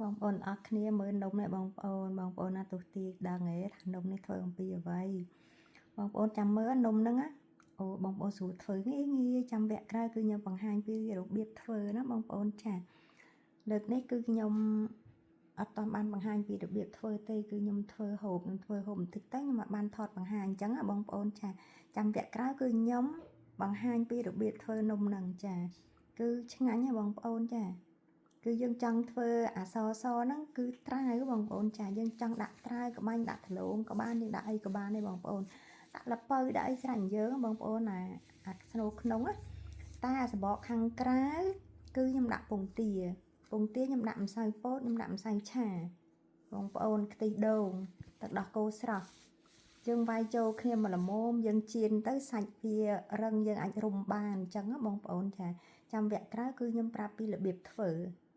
បងប្អូនអរគ្នាមើលនំនេះបងប្អូនបងប្អូនណាទស្សទីដឹងហេថានំនេះធ្វើអំពីអ្វីបងប្អូនចាំមើលនំហ្នឹងណាអូបងប្អូនស្រួលធ្វើងាយងាយចាំវគ្គក្រោយគឺខ្ញុំបង្ហាញពីរបៀបធ្វើណាបងប្អូនចាលើកនេះគឺខ្ញុំអត់តបានបង្ហាញពីរបៀបធ្វើទេគឺខ្ញុំធ្វើហូបខ្ញុំធ្វើហូបបន្តិចទៅខ្ញុំអត់បានថតបង្ហាញអញ្ចឹងណាបងប្អូនចាចាំវគ្គក្រោយគឺខ្ញុំបង្ហាញពីរបៀបធ្វើនំហ្នឹងចាគឺឆ្ងាញ់ណាបងប្អូនចា គឺយើងចង់ធ្វើអាសសហ្នឹងគឺត្រាវបងប្អូនចាយើងចង់ដាក់ត្រាវក្បាញ់ដាក់ធ្លងក៏បានយើងដាក់អីក៏បានដែរបងប្អូនដាក់លពៅដាក់អីស្រាច់យើងបងប្អូនអាអាស្នូក្នុងណាតែអាសបកខាងក្រៅគឺខ្ញុំដាក់ពងទាពងទាខ្ញុំដាក់ម្សៅពោតខ្ញុំដាក់ម្សៅឆាបងប្អូនខ្ទិះដូងទឹកដោះគោស្រស់យើងវាយចូលគ្នាមកល្មមយើងចៀនទៅសាច់វារឹងយើងអាចរុំបានអញ្ចឹងណាបងប្អូនចាចាំវគ្គក្រោយគឺខ្ញុំប្រាប់ពីរបៀបធ្វើ។